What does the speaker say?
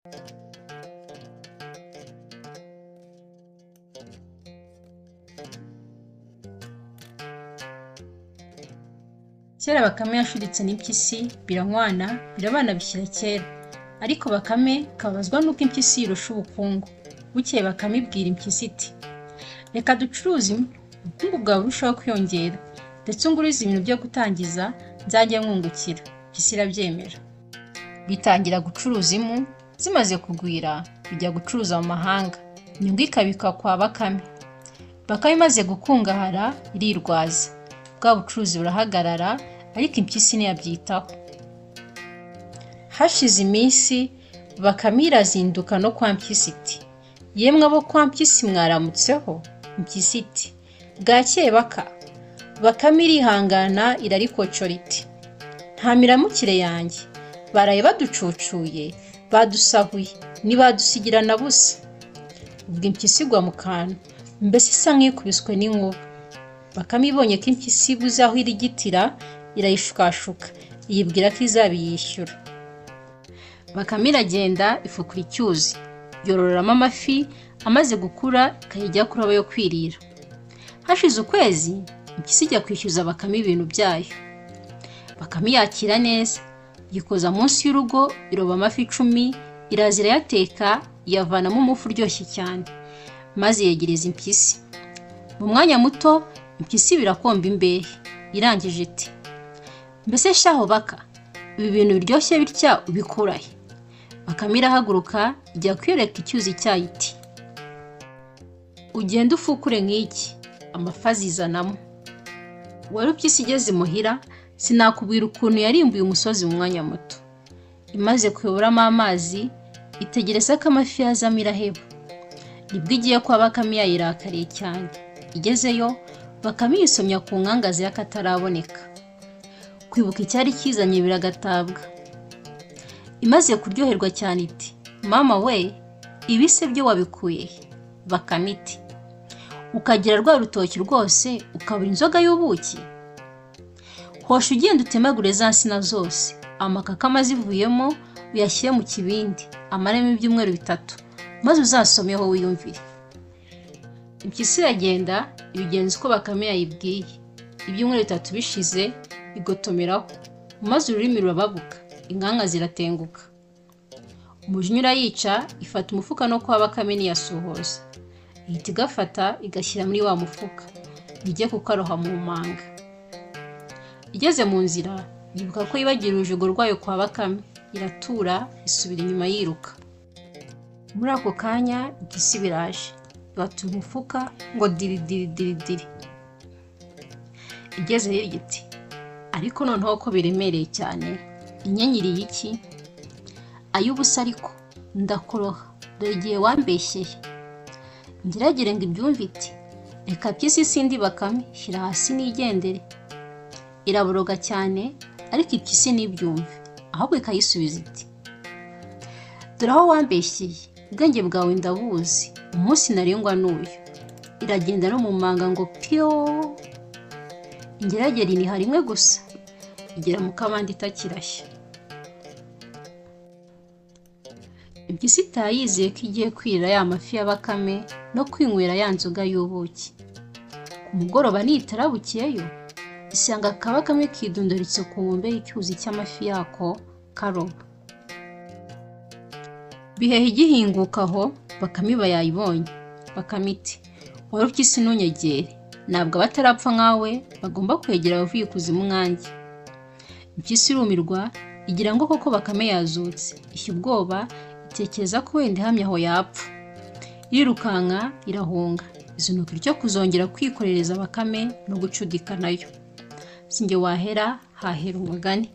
Kera Bakame yashuditse n'impyisi, biranywana, birabana bishyira kera. Ariko Bakame ikababazwa n'uko impyisi iyirusha ubukungu. Bukeye Bakame ibwira impyisi iti: "Reka ducuruze impu, ubukungu bwawe burusheho kwiyongera, ndetse ungurize ibintu byo gutangiza, nzajye nkungukira." Impyisi irabyemera. Bitangira gucuruza impu, zimaze kugwira, bijya gucuruza mu mahanga, inyungu ikabikwa kwa Bakame. Bakame imaze gukungahara irirwaza, bwa bucuruzi burahagarara, ariko impyisi ntiyabyitaho. Hashize iminsi, Bakame irazinduka no kwa Mpyisi iti: "Yemwe abo kwa Mpyisi mwaramutseho?" Mpyisi iti: "Bwakeye Baka." Bakame irihangana irarikocora iti: "Nta miramukire yanjye, baraye baducucuye, badusahuye, ntibadusigira na busa." Ubwo impyisi igwa mu kantu, mbese isa nk'ikubiswe n'inkuba. Bakame ibonye ko impyisi ibuze aho irigitira, irayishukashuka, iyibwira ko izabiyishyura. Bakame iragenda ifukura icyuzi, yororeramo amafi, amaze gukura ikajya ijya kuroba yo kwirira. Hashize ukwezi, impyisi ijya kwishyuza Bakame ibintu byayo. Bakame yakira neza, yikoza munsi y'urugo, iroba amafi 10, iraza irayateka, iyavanamo umufu uryoshye cyane, maze yegereza impyisi. Mu mwanya muto, impyisi birakomba imbehe, irangije iti: "Mbese shaho Baka, ibi bintu biryoshye bitya ubikura he?" Bakame irahaguruka ijya kwiyereka icyuzi cyayo iti: "Ugende ufukure nk'iki, amafi azizanamo." Warupyisi igeze imuhira, sinakubwira ukuntu yarimbuye umusozi mu mwanya muto. Imaze kuyoboramo amazi, itegereza ko amafi yazamo iraheba. Nibwo igiye kwa Bakame yayirakariye cyane. Igezeyo, Bakame yisomya ku nkangaza y'akataraboneka. Kwibuka icyari kizanye biragatabwa. Imaze kuryoherwa cyane iti: "Mama we, ibi se byo wabikuye he?" Bakame iti: "Ukagira rwa rutoki rwose, ukabura inzoga y'ubuki? Hosha ugenda utemagure za nsina zose, amakakama azivuyemo uyashyire mu kibindi, amaremo ibyumweru 3, maze uzasomeho wiyumvire." Impyisi iragenda ibigenza uko Bakame yayibwiye. Ibyumweru 3 bishize igotomeraho, maze ururimi rurababuka, inkanka ziratenguka. Umujinya urayica, ifata umufuka no kwa Bakame ntiyasuhuza. Ihita igafata igashyira muri wa mufuka, ijye kukaroha mu manga. Igeze mu nzira, yibuka ko yibagiwe urujigo rwayo kwa Bakame, iratura isubira inyuma yiruka. Muri ako kanya impyisi biraje, ibatura umufuka ngo diri diri diri diri. Igeze hirya iti: "Ariko noneho ko biremereye cyane, inyenyeri iki? Ay'ubusa ariko ndakoroha, dore igihe wambeshyeye." Ngeragere ngo ibyumve iti: "Reka mpyisi sindi Bakame, shyira hasi nigendere." Iraboroga cyane, ariko impyisi ntibyumve, ahubwo ikayisubiza iti: "Dore aho wambeshyeye, ubwenge bwawe ndabuzi, umunsi ntarengwa n'uyu." Iragenda no mu manga ngo piyo. Ingeragere iniha rimwe gusa, igera mu kabande itakirashya. Impyisi itaha yizeye ko igiye kwirira ya mafi ya Bakame no kwinywera ya nzoga y'ubuki. Ku mugoroba nitarabukiyeyo, isanga Kabakame kidunduritse ku nkombe y'icyuzi cy'amafi yako karoba. Biheha igihinguka aho, Bakame iba yayibonye. Bakame iti: "Warupyisi ntunyegere, ntabwo abatarapfa nkawe bagomba kwegera abavuye ikuzimu nkanjye." Impyisi irumirwa, igira ngo koko Bakame yazutse, ishya ubwoba, itekereza ko wenda ihamye aho yapfa. Irirukanka irahunga, izinuka ityo kuzongera kwikorereza Bakame no gucudika nayo. Si njye wahera, hahera umugani.